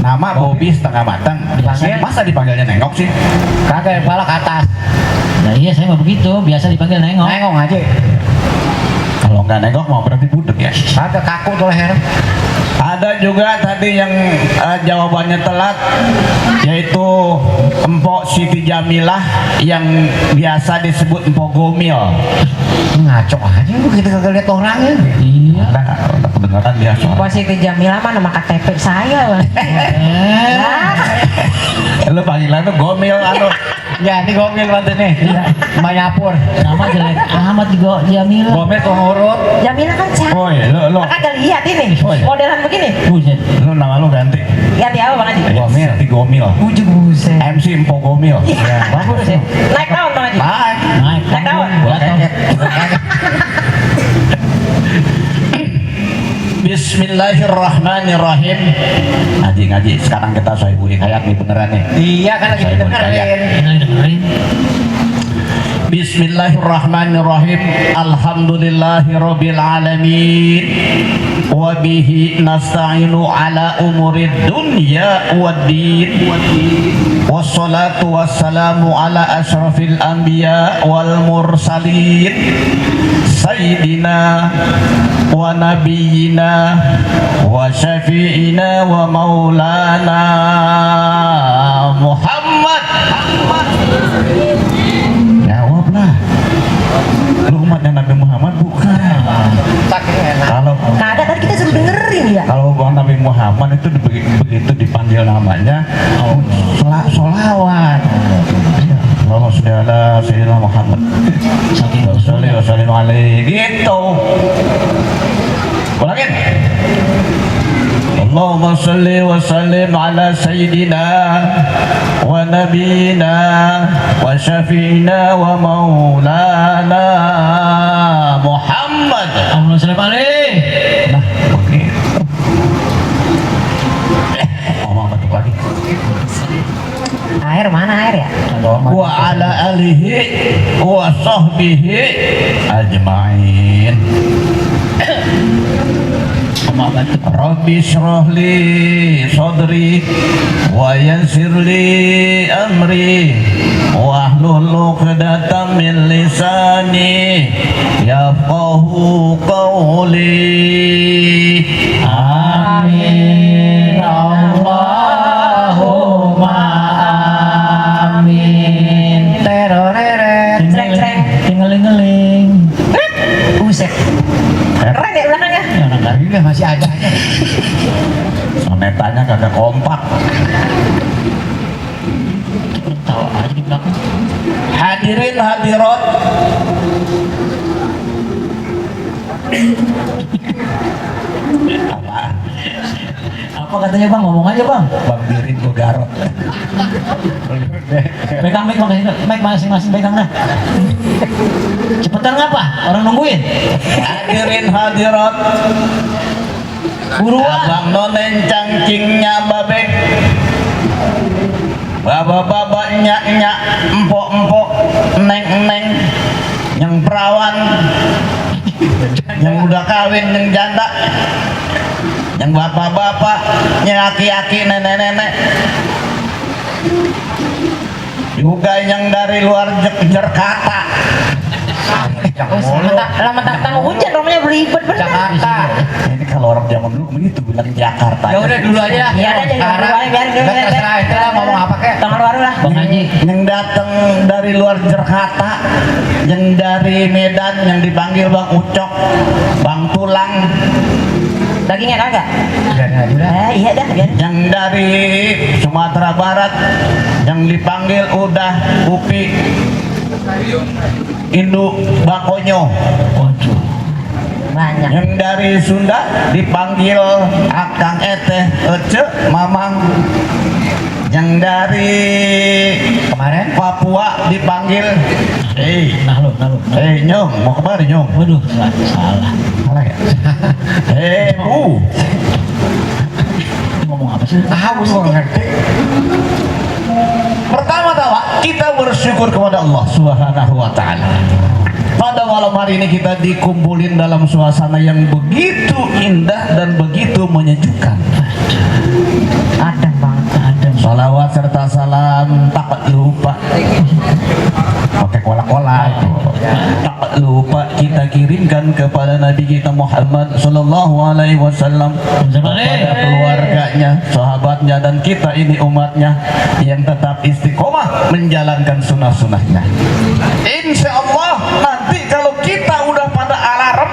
Nama Bobby setengah matang. Masa dipanggilnya nengok sih? Kagak kepala ke atas. Nah iya saya mah begitu, biasa dipanggil nengok. Nengok aja. Kalau nggak nengok mau berarti budek ya. Kagak kaku tuh leher. Ada juga tadi yang jawabannya telat, yaitu Empok Siti Jamilah yang biasa disebut Empok Gomil. Ngaco aja lu kita kagak lihat orangnya. Iya. Udah kedengeran dia suara. Positi Jamila mah nama KTP saya Bang. Lu panggilan tuh Gomil anu. Ya ini Gomil bantu nih. Iya. Mayapur. Nama jelek amat juga Jamila. Gomil tuh ngurut. Jamila kan cantik. Oh iya, lu Kagak lihat ini. Oh, iya. Modelan begini. Buset. lu nama lu ganti. Ganti apa Bang Haji? Gomil. Siti Gomil. Bujuk buset. MC Empok Gomil. Iya, bagus ya. Naik daun Bang Haji. Baik. Naik. Naik daun. Bismillahirrahmanirrahim. Ngaji sekarang kita Sohibul Hikayat nih beneran nih. Iya kan lagi Sohibul dengerin. Hikayat. Ini dengerin. Bismillahirrahmanirrahim. Alhamdulillahirabbil alamin. Wa bihi nasta'inu ala umurid dunya waddin. Wassalatu wassalamu ala asyrafil anbiya wal mursalin. Sayyidina wa nabiyyina wa syafi'ina wa maulana Muhammad. Jawablah. Lu umatnya Nabi Muhammad bukan? Saking enak. Kagak tadi kita suruh dengerin ya. Kalau bang Nabi Muhammad itu begitu dipanggil namanya, solawat. Allahumma sholli ala sayyidina Muhammad. Saking Sholli wa sallim alaihi gitu. Ulangin. Allahumma sholli wa sallim ala sayyidina wa nabiyina wa syafi'ina wa maulana Muhammad. Allahumma sholli alaihi. Nah, begitu. Ngomong apa tuh lagi? Air mana air ya? Wa ala alihi wa sahbihi ajma'in. Rabbi shrah li sadri wa yassir li amri wahlul 'uqdatam min lisani yafqahu qawli. Amin. Allahumma amin. Teroreret. Cereng-cereng. Tinggaling-tinggaling. Buset. Keren ya belakangnya. Ya orang dari Udah masih ada. Sonetanya kagak kompak. tawa aja di belakang. Hadirin hadirat, Apa katanya bang? Ngomong aja bang. Bang Birin gua garot. Pegang mic bang, mic masing-masing pegang dah. Cepetan ngapa? Orang nungguin. Hadirin hadirat, Buruan. abang nonen cangcingnya babek, baba-baba nyak-nyak, empok-empok, neng-neng, yang perawan, yang udah kawin, yang janda, yang bapak-bapak, yang aki-aki, nenek-nenek, juga yang dari luar Jakarta. Lama tak tamu hujan rumahnya beribet bener. Jakarta. Ini kalau orang zaman dulu begitu bilang Jakarta. Ya udah dulu aja. Iya ada jadi Sekarang dulu aja, biarin dulu. terserah itu lah ngomong apa kek. Tangan baru lah. Bang Haji. Yang datang dari luar Jakarta, yang dari Medan, yang dipanggil Bang Ucok, Bang Tulang, Dagingnya kagak? Biarin aja udah. Iya dah biarin. yang dari Sumatera Barat, yang dipanggil Udah, Upi, Indu, Bakonyo, Waduh. Banyak. yang dari Sunda dipanggil Akang Eteh, Ece, Mamang, yang dari Kemarin Papua dipanggil Nah lu. Nyong, mau kemana Nyong? Waduh, salah. Salah ya? Ngomong apa sih? tahu lu ngerti. Pertama-tama kita bersyukur kepada Allah Subhanahu wa taala. Pada malam hari ini kita dikumpulin dalam suasana yang begitu indah dan begitu menyejukkan. Adem salawat serta salam tak lupa pakai kola-kola itu tak lupa kita kirimkan kepada Nabi kita Muhammad Sallallahu Alaihi Wasallam, kepada keluarganya, sahabatnya, dan kita ini umatnya yang tetap istiqomah menjalankan sunnah-sunnahnya. Insya Allah nanti kalau kita udah pada alarm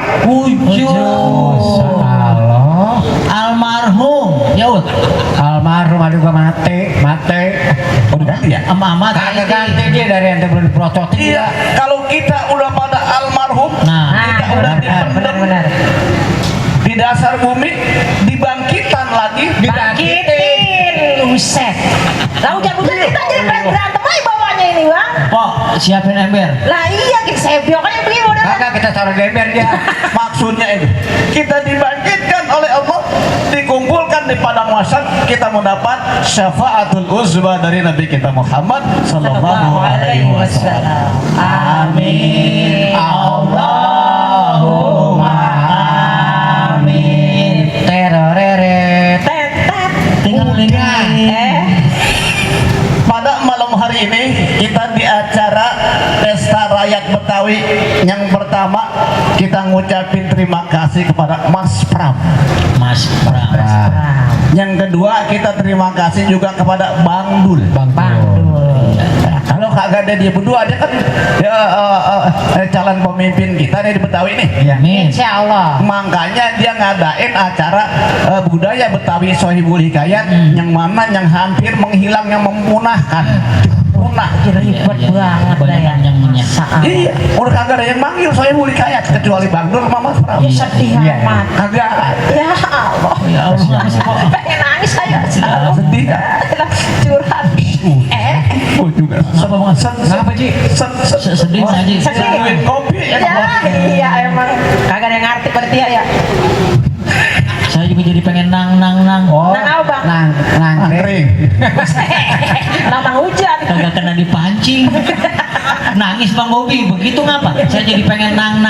Allah. Almarhum Yaud. Almarhum aduh gua mati. udah ganti ya. Amat Kagak ganti dia dari yang belum diprocotin. Iya, kalau kita udah pada almarhum, Nah, kita udah dipendam benar. di dasar bumi, dibangkitan lagi, Bangkitin, buset. Lah hujan-hujan kita jadi berantem aja bawahnya ini bang. Pok, siapin ember. Lah iya kita sebiok aja begini udah. Kagak kita taruh di ember dia. maksudnya itu kita dibangkitkan oleh Allah, dikumpulkan di padang mahsyar, kita mendapat syafaatul uzma dari Nabi kita Muhammad Sallallahu Alaihi Wasallam. Amin. Allahumma amin. Teroreret. Tetet. Tinggal ini. Pada malam hari ini kita di acara Pesta Rakyat Betawi yang pertama kita ngucapin terima kasih kepada Mas Pram. Mas Pram. Yang kedua kita terima kasih juga kepada Bang Dul. Bang. Kalau kagak ada dia berdua, dia kan ya, calon pemimpin kita nih di Betawi nih. Iya. Amin. Insya Allah. Makanya dia ngadain acara budaya Betawi Sohibul Hikayat yang mana yang hampir menghilang, yang memunahkan. Punah. Ribet banget dah ya. Banyak yang menyesal. Saat. Iya, udah kagak ada yang manggil Sohibul Hikayat kecuali Bang Dul sama Mas Pram. Ya sedih Iya, amat. Kagak ada. Ya Allah. Ya Allah. Pengen nangis saya. Sedih ya. Curhat. Oh juga. Apa Bang? Kenapa Ji? Sedih aja. Seduhin kopi ya. Iya emang kagak ada yang ngerti berarti ya. Saya juga jadi pengen nang. Oh. Nang apa, Bang? Nang. Kering. Lama hujan. Kagak kena dipancing. Nangis Bang Bobi, begitu ngapa? Saya jadi pengen nang.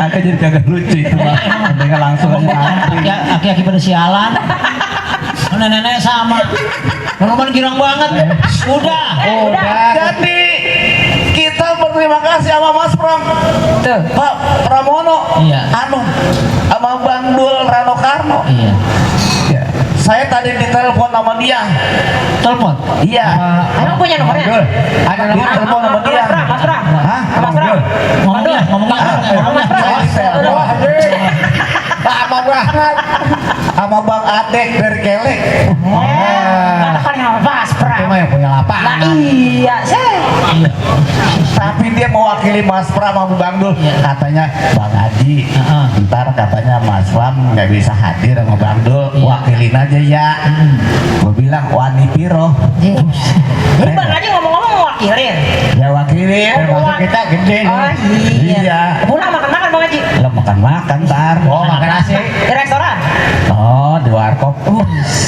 Aku jadi kagak lucu itu Bang. Dengan langsung aja antri. Aki-aki pada sialan. Nenek-nenek sama. Teman-teman girang banget. Udah. Jadi kita berterima kasih sama Mas Pram, Tuh. Pak Pramono, Iya. Anu, sama Bang Dul Rano Karno. Iya. Ya. Saya tadi ditelepon sama dia. Telepon. Iya. Emang punya nomornya? Ada nomor. Ditelepon sama dia. Mas Pram. Hah? Mas Pram. Ngomongnya. Mas Pram. Lama banget. Sama Bang Adek dari Kelek. Katakan yang Mas Itu Pram. mah yang punya Lah lapangan. iya sih. Tapi dia mewakili Mas Pram sama Bang Dul. Katanya Bang Haji, ntar katanya Mas Pram nggak bisa hadir sama Bang Dul. Iya. Wakilin aja ya. Gue bilang wani piro. Ini Bang Haji ngomong-ngomong mewakilin. Ya wakilin. Termasuk kita gede nih. Oh Iya. iya. Pulang makan-makan Bang Haji. Lo makan ntar. Oh, makan nasi. Di restoran. Oh, di warkop.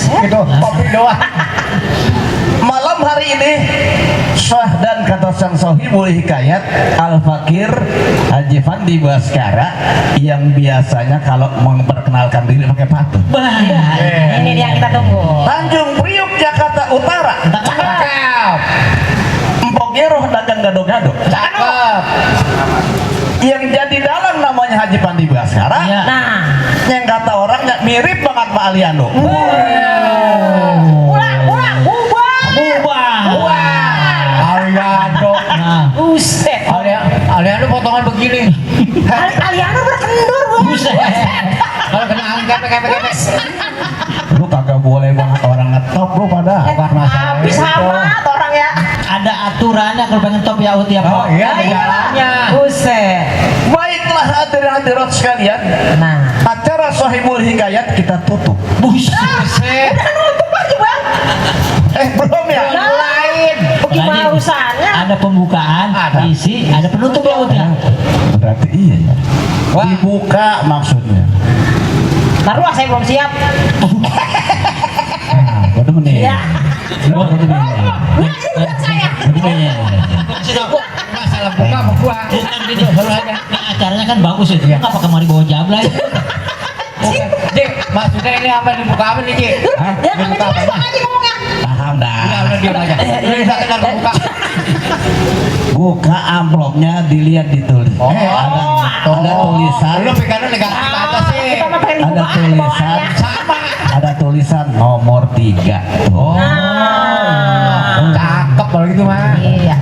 Gitu, kopi doang. Malam hari ini Syah dan kata sang Sohibul Hikayat Al Fakir Haji Fandi Baskara yang biasanya kalau memperkenalkan diri pakai pantun. Ini dia yang kita tunggu. Tanjung Priuk Jakarta Utara. Cakep. Empok Geroh dagang gado-gado. Cakep. Yang jadi dalang namanya Haji Fandi Baskara. Iya. Nah. Yang kata orangnya mirip banget Pak Aliando. Pulang. Buah. Aliando. Nah. Buset. Aliando potongan begini. Aliano berkendur Bang. Buset. Kalau kena angin kepek. Lu kagak boleh banget orang ngetop lu pada. Habis sama orang ya. Ada aturannya kalau pengen top ya Ut ya Oh Pak. iya, ada jalannya. Buset. Baiklah hadirin-hadirat sekalian, Nah. acara Sohibul Hikayat kita tutup. Buset. Udah nutup aja Bang. Belum ya? Lain. Bagaimana Tadi urusannya? Ada pembukaan, Ada. isi, ada penutup ya Ut ya. Berarti iya ya. Wah. Dibuka maksudnya. Taruh saya belum siap. Nah, gua temenin. Iya. Gua temenin. Saya. Masalah buka sama gua. Acaranya kan bagus itu. Ngapa kemari bawa jablay? Ji, maksudnya ini apa dibuka apa nih Ji? Ya kami jelas Bang Haji ngomongnya. Paham dah. Ya udah diam aja. Bisa kenal buka. Buka amplopnya, dilihat ditulis. Oh, ada tulisan. Lu pikiran negatif aja sih. Kita mah pengen Ada bukaan tulisan. bawaannya. Sama. Ada tulisan nomor 3. Oh. Cakep kalau gitu mah. Iya.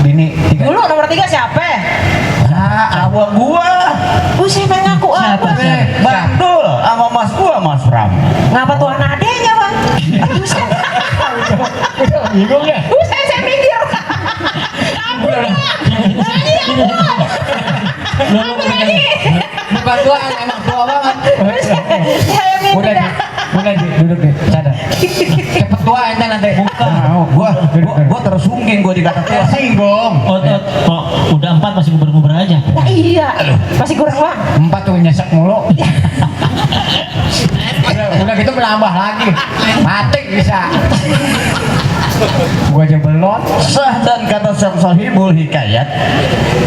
Bini 3. Dulu nomor 3 siapa? Abang gua, Buset main ngaku apa? Bandul, sama mas gua, Mas Ram. Ngapa tuh anak adenya bang? Buset. Bingung ya? Buset saya mikir. Bukan tua, emang tua banget. Saya mikir Udah, dah. udah duduk deh, sadar. Cepet tua ente nanti. Gua tersungging gua dikata tua. Singgung. Kok udah 4 masih nguber-nguber aja. Nah, iya. Masih kurang bang. 4 tuh nyesek mulu. Udah gitu menambah lagi. Mati bisa. Gua aja belum. Sah dan kata Syekh Sahibul Hikayat,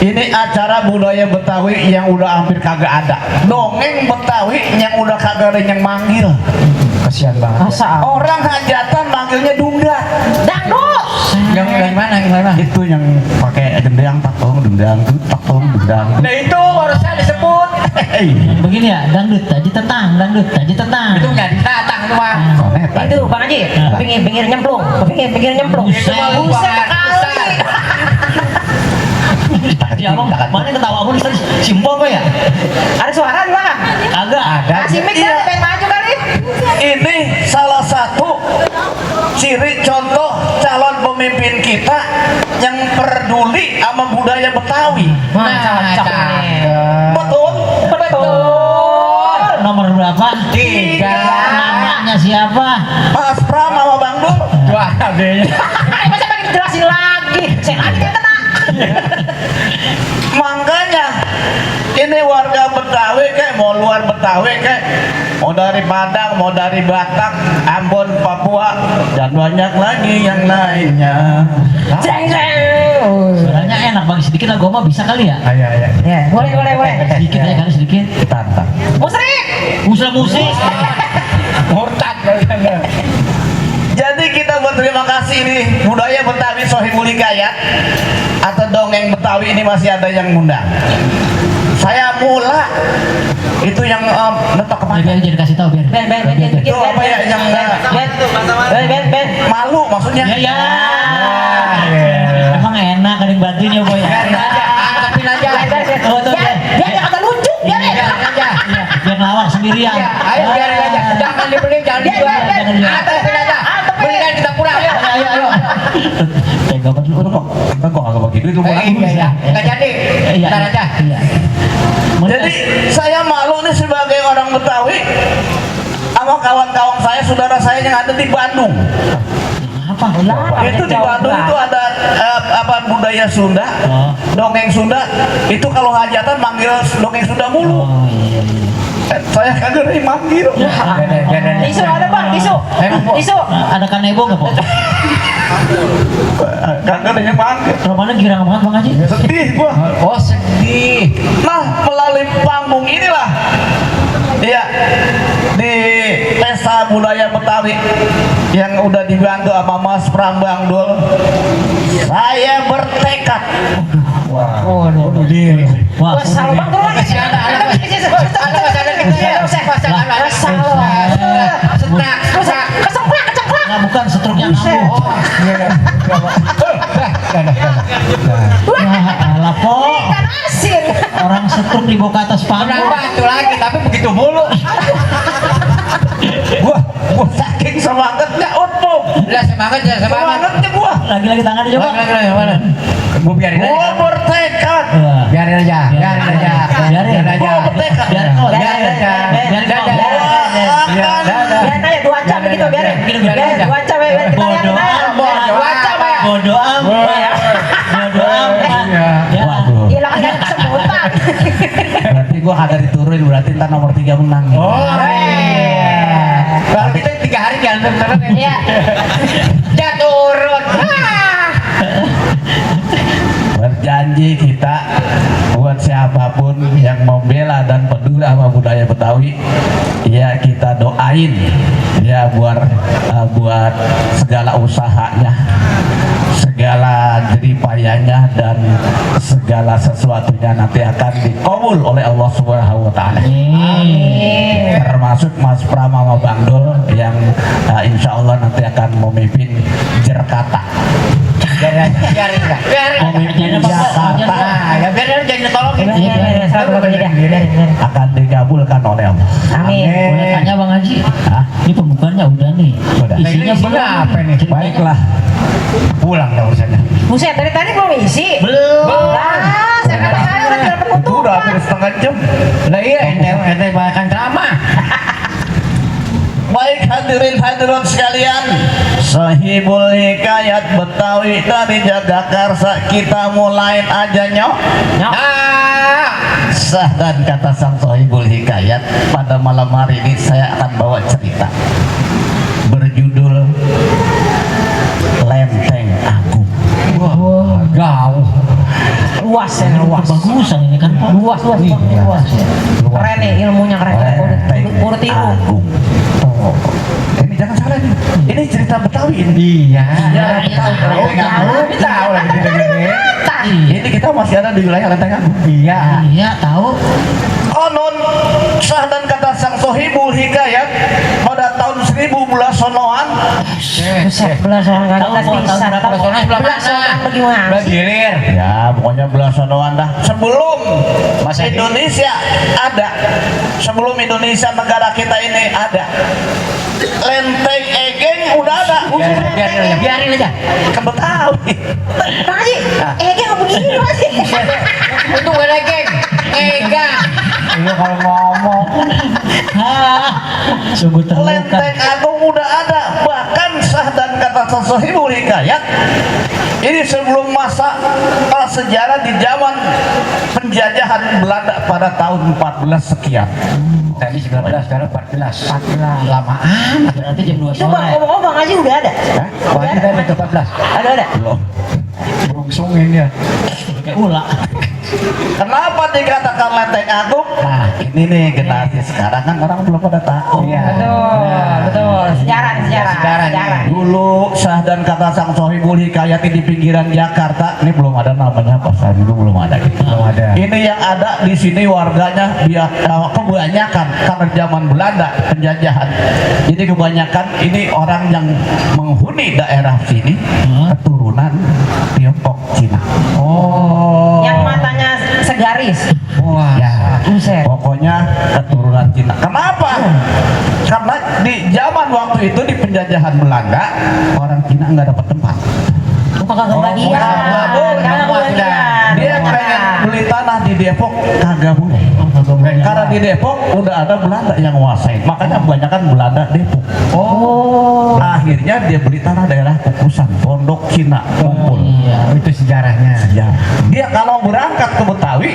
ini acara budaya Betawi yang udah hampir kagak ada. Dongeng Betawi yang udah kagak ada yang manggil. Kasihan banget. Masa? Orang hajatan manggilnya dungdat. Dangdut. Yang mana? Yang mana? Itu yang pakai gendang takong, gendang takong, gendang. Nah itu harusnya disebut. Begini ya, dangdut aja tetang, dangdut aja tetang. Itu nggak ditantang itu mah. Itu bang Haji. Pinggir nyemplung. Pinggir nyemplung. Itu mah Buset bukan kali. Ya abang, mana ketawa aku tadi simpel apa ya? Ada suara di bang? Kagak. Ada. Kasih mic Iya. kan, pengen maju kali. Ini salah satu ciri contoh calon pemimpin kita yang peduli sama budaya Betawi. Cocok nih. Betul? Betul. Nomor berapa? 3. Namanya siapa? Mas Pram sama Bang Dul. Dua adanya. Masa pengen jelasin lagi? Saya lagi dia kena. Makanya ini warga Betawi kayak mau luar Betawi kayak mau dari Padang, mau dari Batak, Ambon, Papua, dan banyak lagi yang lainnya. Jreng jreng. Suaranya enak bang, sedikit lagu mah bisa kali ya? Ayo. Ya, boleh. Sedikit aja kali sedikit. Tantang. Musrik. Musik. Murtad. Jadi kita berterima kasih ini budaya Betawi Sohibul Hikayat atau dongeng Betawi ini masih ada yang ngundang. Saya mula itu yang netok kemana? Biar jadi kasih tahu biar. Ben. Itu apa ya yang Ben. malu maksudnya? Ya. Emang enak ada yang bantuin ya boy. Biarin aja. Angkapin aja. Oh, tuh, Dia nggak kata lucu, dia nih. Biarin aja. Biar ngelawak sendirian. Ya, ayo biarin aja. Jangan dibeli, jangan dijual. Angkapin aja. Belikan kita pulang. Ayo. Tega banget lu. Kita kok agak begitu itu Iya. Nggak jadi. Iya. Ntar aja. Iya. Jadi saya malu nih sebagai orang Betawi sama kawan-kawan saya, saudara saya yang ada di Bandung. Apa? Itu di Bandung itu ada apa budaya Sunda, Oh. dongeng Sunda. Itu kalau hajatan manggil dongeng Sunda mulu. Oh iya. Saya kagak ada yang manggil. Tisu ada bang, tisu. Tisu. Ada kanebo nggak po? Kagak ada yang manggil. Kalau mana girang banget bang Haji? Sedih gua. Oh sedih. Nah, melalui panggung inilah ya di pesta budaya Betawi yang udah dibantu sama Mas Pram Bang Dul, saya bertekad Waduh diri. Wah. Wasal bang turun. Masih ada anak kita ya. Setak. Kesemplak. Nggak bukan setruknya kamu. Oh, iya. Alah po. Ikan asin. Orang setruk dibawa ke atas Pernah panggung. bantu lagi tapi begitu mulu. gua saking semangatnya output Lah semangat. semangatnya gua Lagi tangannya coba. Lagi mana? Gua biarin gua aja. bertekad Wah. Biarin aja. Biarin aja. Biarin. aja. gua bertekad Biarin kok. Biarin aja. Biarin kok. Biarin aja 2 jam begitu biarin. Biarin 2 jam biar kita lihat Bodoh aja. amat. 2 jam ya. Bodoh amat. Bodoh amat. Iya. Ya. waduh Hilang kan kesemutan. berarti gua kagak diturunin, berarti ntar nomor 3 menang. Oh, baru kita 3 hari jalan terus. Iya. Ya turun. Berjanji kita buat siapapun yang membela dan peduli sama budaya Betawi, ya kita doain doain ya buat segala usahanya, segala jeripayanya dan segala sesuatunya nanti akan dikabul oleh Allah Subhanahu wa taala. Termasuk Mas Pramama Bangdul yang insya Allah nanti akan memimpin Jerkata. Biarin. Memimpin Jakarta Ya biarin jangan tolongin. akan dikabulkan oleh Allah. Amin. Boleh tanya Bang Haji? Hah? Ini pembukaannya udah nih. Udah. Isinya Isinya belum. apa nih? Baiklah, pulang dah urusannya. Buset, dari tadi belum isi. Belum. Saya kata saya udah tidak Itu penutup. udah hampir setengah jam. Lah iya, ente bahkan ceramah. Baik hadirin hadirat sekalian, Sahibul Hikayat Betawi dari Jagakarsa, kita mulai aja nyok. Nah, Sah dan kata sang Sahibul Hikayat, pada malam hari ini saya akan bawa cerita berjudul Lenteng Agung. jauh. Luas ya, luas. Bagusan ini kan Pak. Luas. Keren nih, ilmunya keren. Lenteng Urut tiru. Agung. Oh, ini jangan salah nih. Ini cerita Betawi ini. Iya. Tahu lagi dengerin. Ini kita masih ada di wilayah Lenteng Agung. Iya. Iya tahu. Konon sah dan kata sang Sohibul Hikayat pada tahun 1000 bulan sonoan. Buset, belas orang kagak Tahu, bisa. tahun berapa? Soalnya sebelah Belas mana? orang bagaimana? Sebelah gilir. Ya pokoknya bulan sonoan dah. Sebelum Masa Indonesia ada, sebelum Indonesia negara kita ini ada, Lenteng Egeng udah ada. Biarin aja. Ke Betawi. Bang Haji, nggak begini Bang Haji. Untung gak ada geng. Ega. Iya kalau ngomong. Sungguh terluka. Lenteng Agung udah ada, bahkan sah dan kata Sohibul Hikayat ini sebelum masa sejarah di zaman penjajahan Belanda pada tahun 14 sekian. Tadi 19, sekarang 14. Lama amat. Berarti jam 2 Itu Bang, sore. ngomong-ngomong Bang Haji udah ada. Wah, ini tadi ke 14. Ada. Belum. Bungsungin ya. Kayak ulah. Kenapa dikatakan Lenteng Agung? Nah, ini nih generasi sekarang kan orang belum pada tahu. Iya. Betul. Sejarah. Sejarah nih. Dulu sah dan kata sang Sohibul Hikayat di pinggiran Jakarta, ini belum ada namanya pasar, dulu belum ada gitu. Belum ada. Ini yang ada di sini warganya kebanyakan karena zaman Belanda penjajahan. Jadi kebanyakan ini orang yang menghuni daerah sini keturunan Tiongkok Cina. Oh. Yang matanya segaris. Wah. Ya, Buset. pokoknya keturunan Cina. Kenapa? Karena di zaman waktu itu di penjajahan Belanda orang Cina nggak dapat tempat. Kagak kebagian. Kagak boleh. Kagak kebagian. Dia pengen beli tanah di Depok kagak boleh. Karena di Depok udah ada Belanda yang nguasain. Makanya kebanyakan Belanda Depok. Oh. Akhirnya dia beli tanah daerah Kukusan, Pondok Cina, Kumpul. Iya, itu sejarahnya. Ya. Dia kalau berangkat ke Betawi,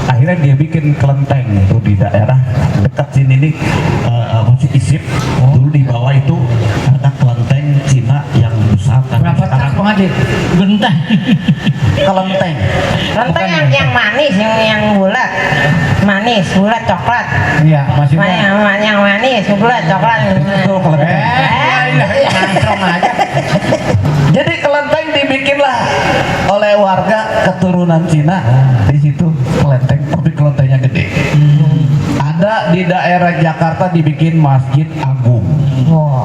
akhirnya dia bikin kelenteng itu di daerah dekat sini nih, masih Isip. Dulu di bawah itu ada kelenteng Cina yang besar. Tapi Berapa tak sekarang pengaji? Genteng. kelenteng. Renteng yang manis, yang bulat. Manis, bulat, coklat. Iya, masih Yang manis, bulat, coklat. Itu kelenteng. nangkrong aja. Jadi kelenteng dibikinlah oleh warga keturunan Cina. Di situ kelenteng, tapi kelentengnya gede. Ada di daerah Jakarta dibikin Masjid Agung.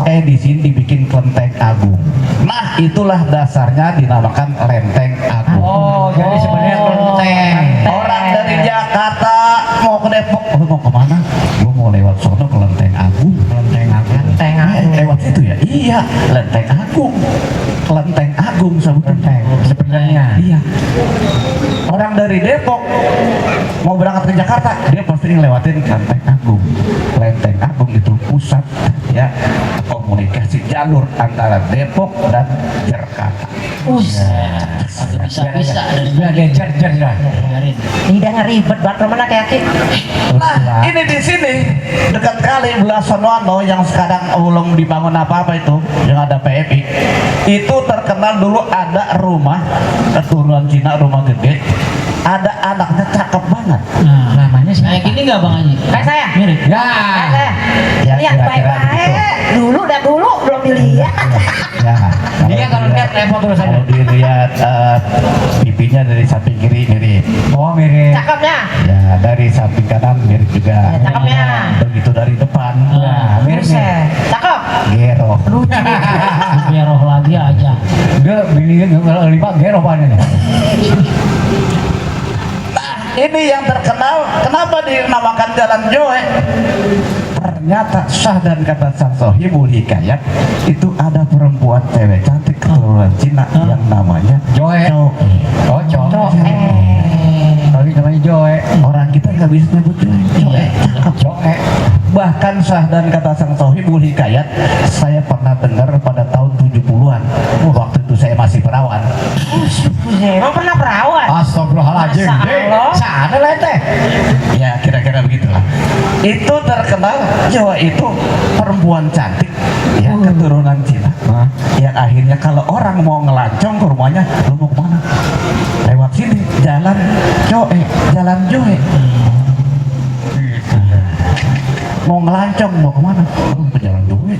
Di sini dibikin kelenteng Agung. Nah, itulah dasarnya dinamakan Lenteng Agung. Oh, jadi sebenarnya kelenteng. Orang dari Jakarta mau ke Depok, lu mau kemana? Lu mau lewat sono ke Lenteng Agung. Lenteng Agung. Lewat situ ya? Iya, Lenteng Agung. Lenteng Agung sebutannya. Sebenarnya. Iya. Orang dari Depok mau berangkat ke Jakarta, dia pasti ngelewatin Lenteng Agung. Lenteng Agung itu pusat ya komunikasi jalur antara Depok dan Jakarta. Bisa dari Udah dia jar dah. biarin. Tidak ngeribet banget mana kayak Nah, ini di sini dekat kali belah Sonoano yang sekarang belum dibangun apa-apa itu, yang ada PMI. Itu terkenal dulu ada rumah keturunan Cina, rumah gede. ada anaknya cakep banget. Nah, Namanya siapa? kayak gini nggak Bang Haji? Kayak saya. Mirip. Ya. Kayak saya. Ya, Lihat kira-kira baik-baik. Dulu belum dilihat. Ya, Dia kalau lihat repot terus kalau aja. dilihat pipinya dari samping kiri mirip. Oh mirip. Cakepnya. Ya, dari samping kanan mirip juga. Ya, cakepnya. Begitu dari depan. Nah, mirip nih. Buset. Cakep. Gero. Biar roh lagi aja. Dia bini kalau lima gero apa nih? Ini yang terkenal, kenapa dinamakan Jalan Joe? Ternyata sah dan kata sang sohibul hikayat itu ada perempuan cewek cantik keturunan Cina yang namanya Joe. Oh Joe. Tapi namanya Joe. Orang kita nggak bisa nyebut Joe. Iya. Joe. Bahkan sah dan kata sang sohibul hikayat saya pernah dengar pada tahun 70-an. Waktu itu saya masih perawan. Emang pernah perawat? Astagfirullahaladzim. Masa Allah. Sana lah teh. Ya kira-kira begitulah. Itu terkenal Jawa itu perempuan cantik ya keturunan Cina. Yang akhirnya kalau orang mau ngelancong ke rumahnya, lu mau kemana? Lewat sini, jalan Joe, jalan Joe. Mau ngelancong mau kemana? Lu ke jalan Joe.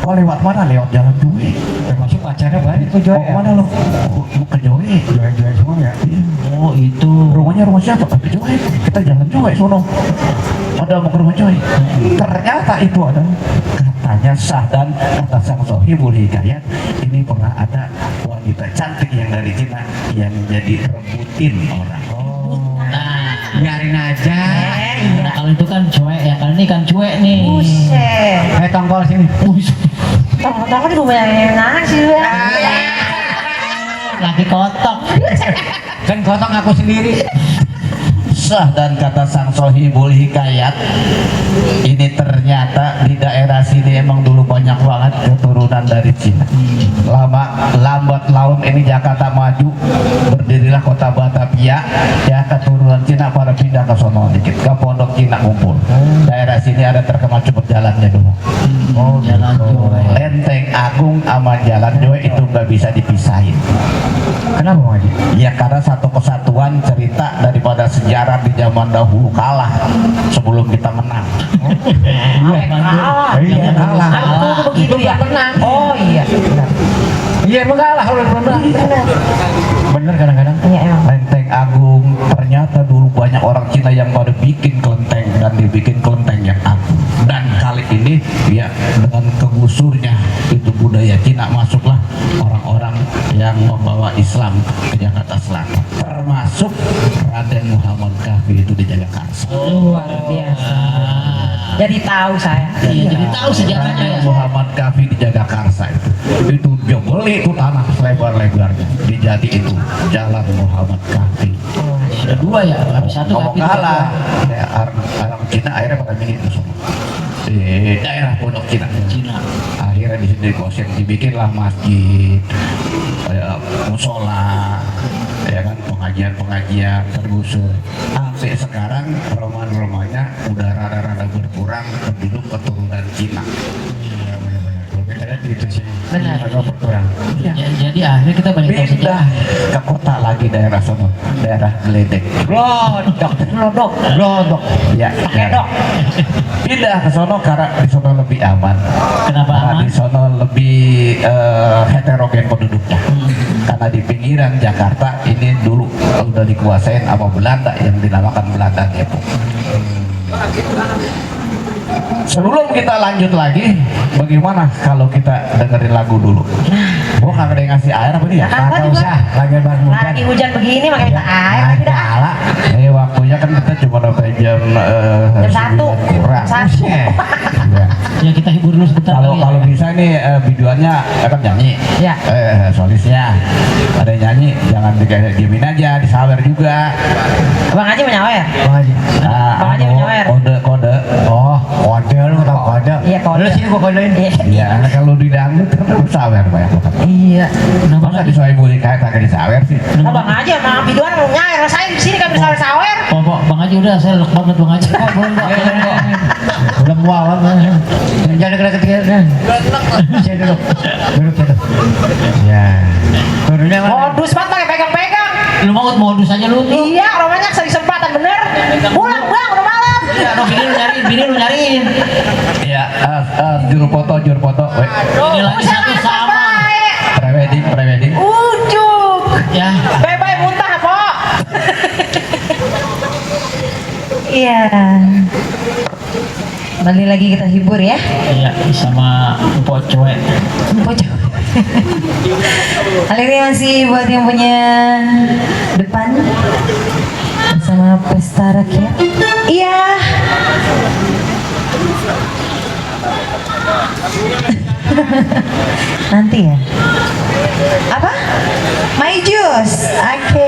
Oh lewat mana? Lewat jalan Joe. Termasuk acara banyak tuh Joe. Mau kemana lu? Mau ke Joe. Joe semua ya. Iya. Oh itu. Rumahnya rumah siapa? Ke Joe. Kita jalan Joe sono. Ada mau ke rumah Joe. Ternyata itu ada katanya sah dan kata sang sohibul hikayat ini pernah ada wanita cantik yang dari Cina yang jadi rebutin orang. Nah, Biarin aja. nah kalau itu kan cuek ya, kalau ini kan cuek nih. Buset. Tongkol sini. Tong-tong kan gue yang nasi ya. Lagi kotok. Kan kotong aku sendiri. Sah dan kata sang sohibul hikayat ini ternyata di daerah sini emang dulu banyak banget keturunan dari Cina. Lambat laun ini Jakarta maju, berdirilah kota Batavia ya, keturunan Cina pada pindah ke sono dikit ke pondok Cina ngumpul. Daerah sini ada terkenal cepet jalannya dulu. Oh, jalan cuek. Lenteng Agung sama Jalan Joe itu nggak bisa dipisahin. Kenapa Bang Haji? Ya karena satu kesatuan cerita daripada sejarah di zaman dahulu kalah sebelum kita menang. Kalah. Iya, kalah. Aku begitu ya. Menang. Oh iya. Iya emang kalah udah menang. Bener kadang-kadang. Iya emang. Lenteng Agung ternyata dulu banyak orang Cina yang pada bikin kelenteng dan dibikin kelenteng yang agung. Dan kali ini ya dengan kegusurnya itu budaya Cina masuklah orang-orang yang membawa Islam ke Jakarta Selatan, termasuk Raden Muhammad Kahfi itu di Jagakarsa. Luar biasa. Jadi tahu saya. Iya, jadi tahu sejarahnya ya. Raden Muhammad Kahfi di Jagakarsa itu dia beli itu tanah selebar-lebarnya dijadi itu Jalan Muhammad Kahfi. Ada dua ya, habis satu Ngomong tapi kalah ya, orang Cina akhirnya pada milih itu semua di daerah pondok Cina. Cina. Akhirnya di sini dikuasain, dibikinlah masjid, kayak musola, ya kan, pengajian tergusur. Sampai sekarang rumah-rumahnya udah rada-rada berkurang penduduk keturunan Cina. Kita lihat itu sih. Benar. Agak berkurang. Ya. Jadi akhirnya kita banyak tahu Pindah sejarah. ke kota lagi daerah sono, daerah Geledek. Glodok. Lodok. Glodok. Ya, Kedok. pindah ke sono karena di sono lebih aman. Kenapa Karena aman? di sono lebih heterogen penduduknya. Karena di pinggiran Jakarta ini dulu udah dikuasain sama Belanda yang dinamakan Belanda Depok. Sebelum kita lanjut lagi, bagaimana kalau kita dengerin lagu dulu? Oh, kagak ada yang ngasih air apa nih ya? Kagak Kagak juga. usah. Lagi bareng hujan. Lagi hujan begini makanya kita air lagi dah. Kalah. Waktunya kan kita cuma sampai jam Jam 1. kurang. Jam 1. Ya. Ya kita hibur dulu sebentar Kalau kali ya. kalau bisa nih videoannya kan nyanyi. Ya. Solisnya ada yang nyanyi, jangan diemin aja, disawer juga. Bang Haji menyawer. Bang Haji. Bang Haji menyawer. Kode. Oh, kode lu tahu kode. Iya, kode. Lu sini gua kodein. Iya. Ya, kalau di dangdut kan harus sawer banyak banget. Iya. Kenapa Masa lagi? disuai boleh kayak kagak disawer sih? Nah, Bang Haji sama videoan mau nyawer, rasain di sini kan bisa sawer. Pokok Bang Haji udah saya lek banget Bang Haji. Kok belum Bang? Udah mual kan. Jangan deket-deket. Saya duduk. Duduk. Ya. Turunnya mana? Modus banget pakai pegang-pegang. Lu modus aja lu tuh. Iya, orang banyak kesempatan bener. Pulang bang, udah malam. Ya, no, bini lu nyariin. Ya, juru foto. We. Ini lagi satu sama. Prewedding. Ujuk. Ya. Bye muntah po. Iya. Balik lagi kita hibur ya. Iya, sama empok cewek. Pojok. Kali ini masih buat yang punya depan bersama pesta rakyat. Iya. Nanti ya. Apa? My juice. Oke.